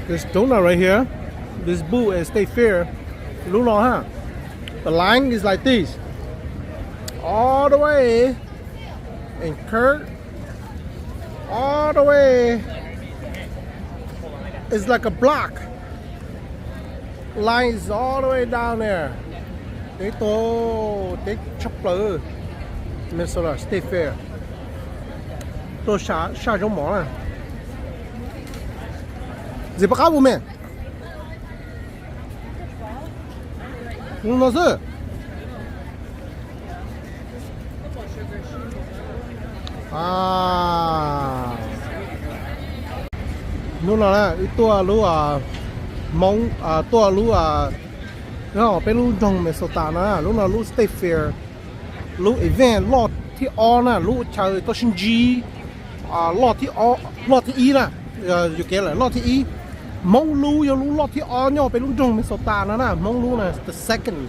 This donut right here, this booth at State Fair, lub no ha, the line is like this, all the way in Kirk, all the way. It's like a block. Line is all the way down there. Teb tuaj, teb tshaj plaws. Minnesota State Fair. Tuaj saj zaub mov na. Zim pab qab mus me. No xwb. Hnub no wb tuaj lub Hmoob, tuaj lub, peb lub nroog Minnesota na, lub no lub State Fair, lub event loj thib ob na, lub chaw tuaj sib ntsib loj thib ib na, yus kev lawm loj thib ib. Hmoob lub yog lub loj thib ob nyob peb lub nroog Minnesota no na, Hmoob lub na, the second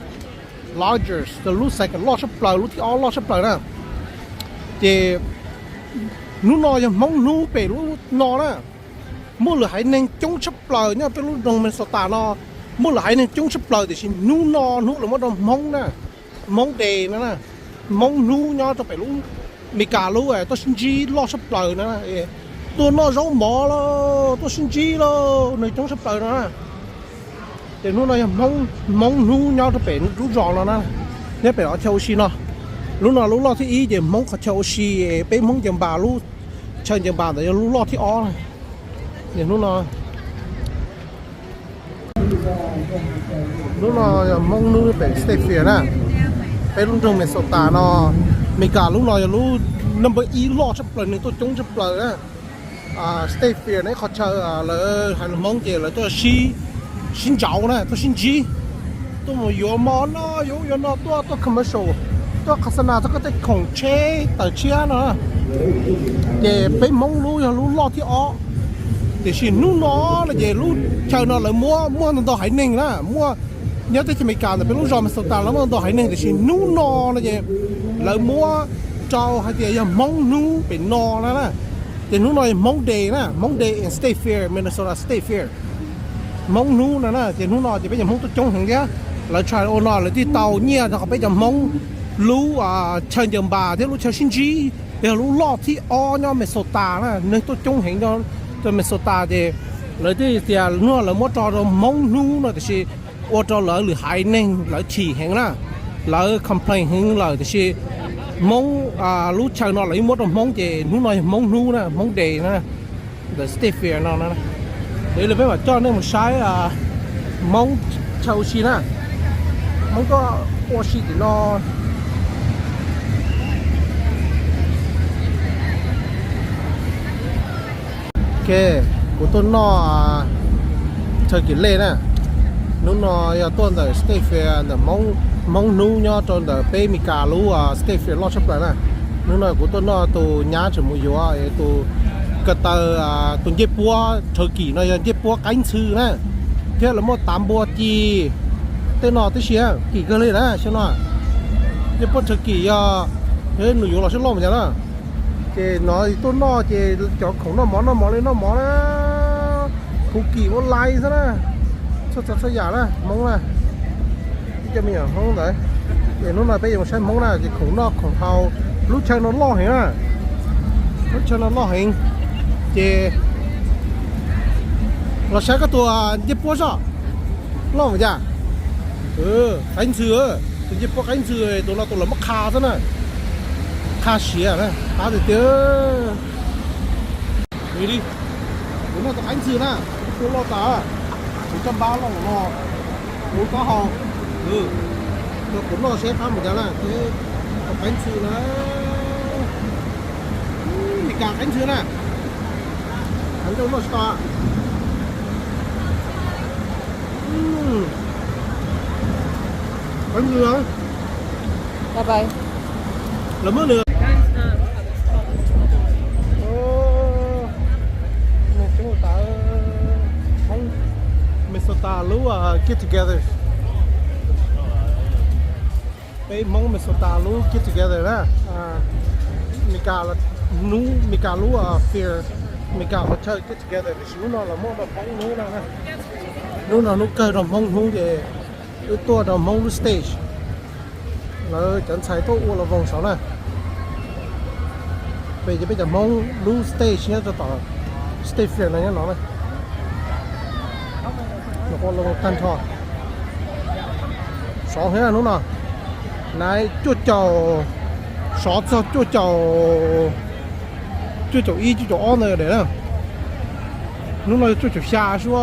largest, lub second loj tshaj plaws, lub thib ob loj tshaj plaws na. Ces hnub no yog Hmoob hnub pem lub no na. Muaj lwm haiv neeg coob tshaj plaws nyob peb lub nroog Minnesota no, muaj lwm haiv neeg coob tshaj plaws, tiam sis hnub no hnub lawv muab rau Hmoob na, Hmoob Day no na, Hmoob hnub nyob rau pem lub Meskas lub tuaj sib ntsib loj tshaj plaws na, tuaj noj zaub mov lauj, tuaj sib ntsib lauj, neeg coob tshaj plaws no na. Ces hnub no yog Hmoob hnub nyob rau pem lub zos no na, nyob pem qhov chaw ua si no. Lub no lub loj thib ib ces Hmoob qhov chaw ua si, peb Hmoob Ncaws Npas lub chaw Ncaws Npas ntawd yog lub loj thib ob na. Ces hnub no, hnub no yog Hmoob hnub pem State Fair na. Peb lub nroog Minnesota no, Meskas lub no yog lub number ib loj tshaj plaws, neeg tuaj coob tshaj plaws na. State Fair ne qhov chaw lawv hais lus Hmoob ces lawv tuaj sib ntsauv na, tuaj sib ntsib, tuaj mus yuav mov noj, yuav ub yuav no, tuaj tuaj commercial, tuaj qhov xa nas, tuaj koj tej khoom tsheb tawm tshiab no. Ces peb Hmoob lub yog lub loj thib ob, tiam sis hnub no no ces lub chaw no lawv muab muaj ntau ntau haiv neeg na, muaj nyob teb chaws Amelikas ntawm peb lub zos Minnesota lawv muaj ntau ntau haiv neeg, tiam sis hnub no no ces lawv muab rau hais tias yog Hmoob hnub pem no na na. Ces hnub no yog Hmoob Day na, Hmoob Day in State Fair, Minnesota State Fair. Hmoob hnub no na, ces hnub no ces peb cov Hmoob tuaj coob heev thiab. Lawv try ua no lawv thiaj tau nyiaj rau qhov peb cov Hmoob lub chaw ncaws npas thiab lub chaw sib ntsib yog lub loj thib ob nyob Minnesota na, neeg tuaj coob heev rau Minnesota ces lawv thiaj tias hnub no lawv muab rau rau Hmoob hnub no tiam sis ua rau lawv lwm haiv neeg lawv chim heev na, lawv complain heev lawm tiam sis Hmoob lub chaw no lawv yeej muab rau Hmoob ces hnub no yog Hmoob hnub na, Hmoob Day na, the State Fair no na. Ces peb mam coj nej mus saib Hmoob chaw ua si na, Hmoob tuaj ua si tim no. Ok, kuv tuaj noj turkey leg na. Hnub no yog tuaj ntawm State Fair ntawm Hmoob hnub nyob rau ntawm peb Meskas lub State Fair loj tshaj plaws na. Hnub no kuv tuaj noj tus nyab tseem mus yuav tus ko taw, tus ncej puab turkey no yog ncej puab qaib ntxhw na, thiab lawv muaj tav npua ci tej no tib si, kim kawg li na xyoo no. Ncej puab turkey yog nws yuav los sib loj mus cas na. Ces no tuaj noj ces cov khoom noj mov noj mov li noj mov na, khoom kim ua lais xwb na, txhua tsav txhua yam na Hmoob na. Ib cov me nyuam Hmoob ntawd. Ces hnub no peb yuav mus saib Hmoob na, ces khoom noj khoom haus, lub chaw no loj heev na, lub chaw no loj heev. Ces los saib koj tus ncej puab zoj, loj mus cas. Qaib ntxhw, tus ncej puab qaib ntxhw, tus no tus lawv muab qha xwb na, qha siav na, qab tiag tiag. Li, kuv noj tus qaib ntxhw na, tus loj tas, kuv coj npab loj no, kuv taub hau, kuv noj seb qab mus cas na, tus qaib ntxhw na, Meskas qaib ntxhw na, heev rau noj tsis tau. Qaib ntxhw, lawv muab nws, nws coob tas, Hmoob Minnesota lub get together. Peb Hmoob Minnesota lub get together na. Meskas, hnub Meskas lub fair. Meskas qhov chaw get together tiam sis hnub no los muab rau Hmoob hnub no na. Hnub no hnub kawg rau Hmoob hnub ces wb tuaj rau Hmoob lub stage. Lawv cov ntxhais tuaj ua los voos saud na. Pem ces peb cov Hmoob lub stage nyob rau tom stage fair no nyob no na. Los ua los voos tag nrho. Sov thiab hnub no na, cuaj caum, sov txog cuaj caum, cuaj caum ib cuaj caum ob ntawd na. Hnub no yog cuaj caum xya sub.